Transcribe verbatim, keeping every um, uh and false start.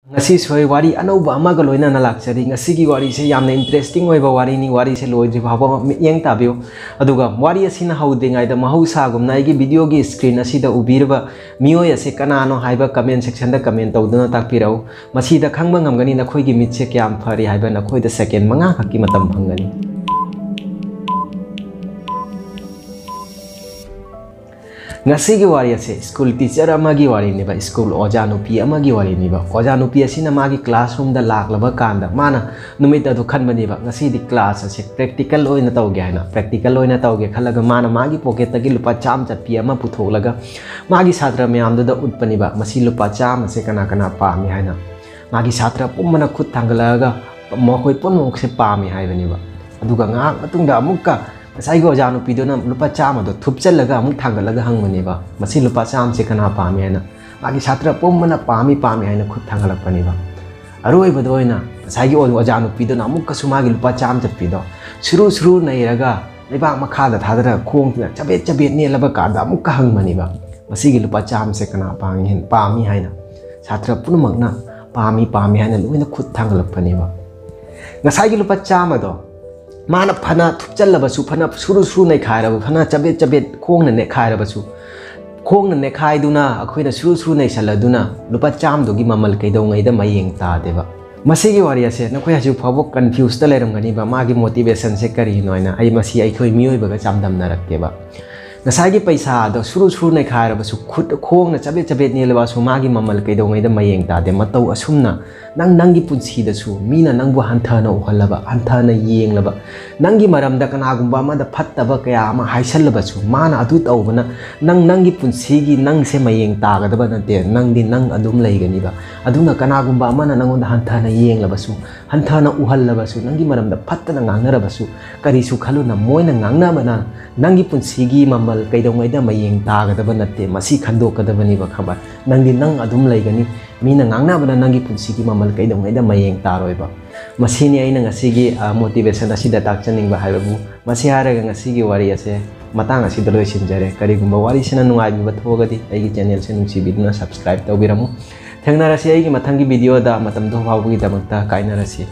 ꯉꯁꯤꯁꯨ ꯑꯩ ꯋꯥꯔꯤ ꯑꯅꯧꯕ ꯑꯃꯒ ꯂꯣꯏꯅꯅ ꯂꯥꯛꯆꯔꯤ꯫ ꯉꯁꯤꯒꯤ ꯋꯥꯔꯤꯁꯦ ꯌꯥꯝꯅ interesting ꯑꯣꯏꯕ ꯋꯥꯔꯤꯅꯤ꯫ ꯋꯥꯔꯤꯁꯦ ꯂꯣꯏꯗ꯭ꯔꯤ ꯐꯥꯎꯕ ꯃꯤꯠꯌꯦꯡ ꯇꯥꯕꯤꯌꯨ꯫ ꯑꯗꯨꯒ ꯋꯥꯔꯤ ꯑꯁꯤꯅ ꯍꯧꯗ꯭ꯔꯤꯉꯩꯗ ꯃꯍꯧꯁꯥꯒꯨꯝꯅ ꯑꯩꯒꯤ videoꯒꯤ screen ꯑꯁꯤꯗ ꯎꯕꯤꯔꯤꯕ ꯃꯤꯑꯣꯏ ꯑꯁꯤ ꯀꯅꯥꯅꯣ ꯍꯥꯏꯕ comment sectionꯗ comment ꯇꯧꯗꯨꯅ ꯇꯥꯛꯄꯤꯔꯛꯎ꯫ ꯃꯁꯤꯗ ꯈꯪꯕ ꯉꯝꯒꯅꯤ ꯅꯈꯣꯏꯒꯤ ꯃꯤꯠꯁꯦ ꯀꯌꯥꯝ ꯐꯔꯤ ꯍꯥꯏꯕ꯫ ꯅꯈꯣꯏꯗ second ꯃꯉꯥ ꯈꯛꯀꯤ ꯃꯇꯝ ꯐꯪꯒꯅꯤ꯫ ꯉꯁꯤꯒꯤ ꯋꯥꯔꯤ ꯑꯁꯦ school teacher ꯑꯃꯒꯤ ꯋꯥꯔꯤꯅꯦꯕ, school ꯑꯣꯖꯥ ꯅꯨꯄꯤ ꯑꯃꯒꯤ ꯋꯥꯔꯤꯅꯦꯕ꯫ ꯑꯣꯖꯥ ꯅꯨꯄꯤ ꯑꯁꯤꯅ ꯃꯥꯒꯤ classroomꯗ ꯂꯥꯛꯂꯕ ꯀꯥꯟꯗ ꯃꯥꯅ ꯅꯨꯃꯤꯠ ꯑꯗꯨ ꯈꯟꯕꯅꯦꯕ, ꯉꯁꯤꯗꯤ class ꯑꯁꯦ practical ꯑꯣꯏꯅ ꯇꯧꯒꯦ ꯍꯥꯏꯅ꯫ Practical ꯑꯣꯏꯅ ꯇꯧꯒꯦ ꯈꯜꯂꯒ ꯃꯥꯅ ꯃꯥꯒꯤ pocketꯇꯒꯤ ꯂꯨꯄꯥ ꯆꯥꯝꯃ ꯆꯠꯄꯤ ꯑꯃ ꯄꯨꯊꯣꯛꯂꯒ ꯃꯥꯒꯤ ꯁꯥꯇ꯭ꯔ ꯃꯌꯥꯝꯗꯨꯗ ꯎꯠꯄꯅꯦꯕ, ꯃꯁꯤ ꯂꯨꯄꯥ ꯆꯥꯝꯃꯁꯦ ꯀꯅꯥ ꯀꯅꯥ ꯄꯥꯝꯃꯤ ꯍꯥꯏꯅ꯫ ꯃꯥꯒꯤ ꯁꯥꯇ꯭ꯔ ꯄꯨꯝꯕꯅ ꯈꯨꯠ ꯊꯥꯡꯒꯠꯂꯛꯑꯒ ꯃꯈꯣꯏ ꯄꯨꯝꯅꯃꯛꯁꯦ ꯄꯥꯝꯃꯤ ꯍꯥꯏꯕꯅꯦꯕ꯫ ꯑꯗꯨꯒ ꯉꯥꯏꯍꯥꯛ ꯃꯇꯨꯡꯗ ꯑꯃꯨꯛꯀ ꯉꯁꯥꯏꯒꯤ ꯑꯣꯖꯥ ꯅꯨꯄꯤꯗꯨꯅ ꯂꯨꯄꯥ ꯆꯥꯝꯃꯗꯣ ꯊꯨꯞꯆꯜꯂꯒ ꯑꯃꯨꯛ ꯊꯥꯡꯒꯠꯂꯒ ꯍꯪꯕꯅꯦꯕ, ꯃꯁꯤ ꯂꯨꯄꯥ ꯆꯥꯝꯃꯁꯦ ꯀꯅꯥ ꯄꯥꯝꯃꯤ ꯍꯥꯏꯅ꯫ ꯃꯥꯒꯤ ꯁꯥꯇ꯭ꯔ ꯄꯨꯝꯕꯅ ꯄꯥꯝꯃꯤ ꯄꯥꯝꯃꯤ ꯍꯥꯏꯅ ꯈꯨꯠ ꯊꯥꯡꯒꯠꯂꯛꯄꯅꯦꯕ꯫ ꯑꯔꯣꯏꯕꯗ ꯑꯣꯏꯅ ꯉꯁꯥꯏꯒꯤ ꯑꯣꯖꯥ ꯅꯨꯄꯤꯗꯨꯅ ꯑꯃꯨꯛꯀꯁꯨ ꯃꯥꯒꯤ ꯂꯨꯄꯥ ꯆꯥꯝꯃ ꯆꯠꯄꯤꯗꯣ ꯁꯨꯔꯨ ꯁꯨꯔꯨ ꯅꯩꯔꯒ ꯂꯩꯕꯥꯛ ꯃꯈꯥꯗ ꯊꯥꯗꯔꯒ ꯈꯣꯡꯗꯨꯅ ꯆꯕꯦꯠ ꯆꯕꯦꯠ ꯅꯦꯠꯂꯕ ꯀꯥꯟꯗ ꯑꯃꯨꯛꯀ ꯍꯪꯕꯅꯦꯕ, ꯃꯁꯤꯒꯤ ꯂꯨꯄꯥ ꯆꯥꯝꯃꯁꯦ ꯀꯅꯥ ꯄꯥꯝꯃꯤ ꯍꯥꯏꯅ, ꯄꯥꯝꯃꯤ ꯍꯥꯏꯅ꯫ ꯁꯥꯇ꯭ꯔ ꯄꯨꯝꯅꯃꯛꯅ ꯄꯥꯝꯃꯤ ꯄꯥꯝꯃꯤ ꯍꯥꯏꯅ ꯂꯣꯏꯅ ꯈꯨꯠ ꯊꯥꯡꯒꯠꯂꯛꯄꯅꯦꯕ꯫ ꯉꯁꯥꯏꯒꯤ ꯂꯨꯄꯥ ꯆꯥꯝꯃꯗꯣ ꯃꯥꯅ ꯐꯅ ꯊꯨꯞꯆꯜꯂꯕꯁꯨ, ꯐꯅ ꯁꯨꯔꯨ ꯁꯨꯔꯨ ꯅꯩꯈꯥꯏꯔꯕ, ꯐꯅ ꯆꯕꯦꯠ ꯆꯕꯦꯠ ꯈꯣꯡꯅ ꯅꯦꯠꯈꯥꯏꯔꯕꯁꯨ, ꯈꯣꯡꯅ ꯅꯦꯠꯈꯥꯏꯗꯨꯅ ꯑꯩꯈꯣꯏꯅ ꯁꯨꯔꯨ ꯁꯨꯔꯨ ꯅꯩꯁꯜꯂꯗꯨꯅ ꯂꯨꯄꯥ ꯆꯥꯝꯃꯗꯨꯒꯤ ꯃꯃꯜ ꯀꯩꯗꯧꯉꯩꯗ ꯃꯌꯦꯡ ꯇꯥꯗꯦꯕ꯫ ꯃꯁꯤꯒꯤ ꯋꯥꯔꯤ ꯑꯁꯦ ꯅꯈꯣꯏ ꯍꯧꯖꯤꯛ ꯐꯥꯎꯕ confuseꯇ ꯂꯩꯔꯝꯒꯅꯤꯕ, ꯃꯥꯒꯤ motivationꯁꯦ ꯀꯔꯤꯅꯣ ꯍꯥꯏꯅ꯫ ꯑꯩ ꯃꯁꯤ ꯑꯩꯈꯣꯏ ꯃꯤꯑꯣꯏꯕꯒ ꯆꯥꯡꯗꯝꯅꯔꯛꯀꯦꯕ꯫ ꯉꯁꯥꯏꯒꯤ ꯄꯩꯁꯥꯗꯣ ꯁꯨꯔꯨ ꯁꯨꯔꯨ ꯅꯩꯈꯥꯏꯔꯕꯁꯨ, ꯈꯨꯠ ꯈꯣꯡꯅ ꯆꯕꯦꯠ ꯆꯕꯦꯠ ꯅꯦꯠꯂꯕꯁꯨ ꯃꯥꯒꯤ ꯃꯃꯜ ꯀꯩꯗꯧꯉꯩꯗ ꯃꯌꯦꯡ ꯇꯥꯗꯦ꯫ ꯃꯇꯧ ꯑꯁꯨꯝꯅ ꯅꯪ ꯅꯪꯒꯤ ꯄꯨꯟꯁꯤꯗꯁꯨ ꯃꯤꯅ ꯅꯪꯕꯨ ꯍꯟꯊꯅ ꯎꯍꯜꯂꯕ, ꯍꯟꯊꯅ ꯌꯦꯡꯂꯕ, ꯅꯪꯒꯤ ꯃꯔꯝꯗ ꯀꯅꯥꯒꯨꯝꯕ ꯑꯃꯗ ꯐꯠꯇꯕ ꯀꯌꯥ ꯑꯃ ꯍꯥꯏꯁꯜꯂꯕꯁꯨ, ꯃꯥꯅ ꯑꯗꯨ ꯇꯧꯕꯅ ꯅꯪ ꯅꯪꯒꯤ ꯄꯨꯟꯁꯤꯒꯤ ꯅꯪꯁꯦ ꯃꯌꯦꯡ ꯇꯥꯒꯗꯕ ꯅꯠꯇꯦ꯫ ꯅꯪꯗꯤ ꯅꯪ ꯑꯗꯨꯝ ꯂꯩꯒꯅꯤꯕ꯫ ꯑꯗꯨꯅ ꯀꯅꯥꯒꯨꯝꯕ ꯑꯃꯅ ꯅꯪꯉꯣꯟꯗ ꯍꯟꯊꯅ ꯌꯦꯡꯂꯕꯁꯨ, ꯍꯟꯊꯅ ꯎꯍꯜꯂꯕꯁꯨ, ꯅꯪꯒꯤ ꯃꯔꯝꯗ ꯐꯠꯇꯅ ꯉꯥꯡꯅꯔꯕꯁꯨ, ꯀꯔꯤꯁꯨ ꯈꯜꯂꯨꯅ꯫ ꯃꯣꯏꯅ ꯉꯥꯡꯅꯕꯅ ꯅꯪꯒꯤ ꯄꯨꯟꯁꯤꯒꯤ ꯃꯃꯜ ꯀꯩꯗꯧꯉꯩꯗ ꯃꯌꯦꯡ ꯇꯥꯒꯗꯕ ꯅꯠꯇꯦ꯫ ꯃꯁꯤ ꯈꯟꯗꯣꯛꯀꯗꯕꯅꯤꯕ, ꯈꯪꯕ꯭ꯔꯥ? ꯅꯪꯗꯤ ꯅꯪ ꯑꯗꯨꯝ ꯂꯩꯒꯅꯤ꯫ ꯃꯤꯅ ꯉꯥꯡꯅꯕꯅ ꯅꯪꯒꯤ ꯄꯨꯟꯁꯤꯒꯤ ꯃꯃꯜ ꯀꯩꯗꯧꯉꯩꯗ ꯃꯌꯦꯡ ꯇꯥꯔꯣꯏꯕ꯫ ꯃꯁꯤꯅꯤ ꯑꯩꯅ ꯉꯁꯤꯒꯤ, ꯑ, motivation ꯑꯁꯤꯗ ꯇꯥꯛꯆꯅꯤꯡꯕ ꯍꯥꯏꯕꯕꯨ꯫ ꯃꯁꯤ ꯍꯥꯏꯔꯒ ꯉꯁꯤꯒꯤ ꯋꯥꯔꯤ ꯑꯁꯦ ꯃꯇꯥꯡ ꯑꯁꯤꯗ ꯂꯣꯏꯁꯤꯟꯖꯔꯦ꯫ ꯀꯔꯤꯒꯨꯝꯕ ꯋꯥꯔꯤꯁꯤꯅ ꯅꯨꯡꯉꯥꯏꯕꯤꯕ ꯊꯣꯛꯑꯒꯗꯤ ꯑꯩꯒꯤ channelꯁꯦ ꯅꯨꯡꯁꯤꯕꯤꯗꯨꯅ subscribe ꯇꯧꯕꯤꯔꯝꯃꯨ꯫ ꯊꯦꯡꯅꯔꯁꯤ ꯑꯩꯒꯤ ꯃꯊꯪꯒꯤ video ꯗ꯫ ꯃꯇꯝꯗꯨ ꯐꯥꯎꯕꯒꯤꯗꯃꯛꯇ ꯀꯥꯏꯅꯔꯁꯤ꯫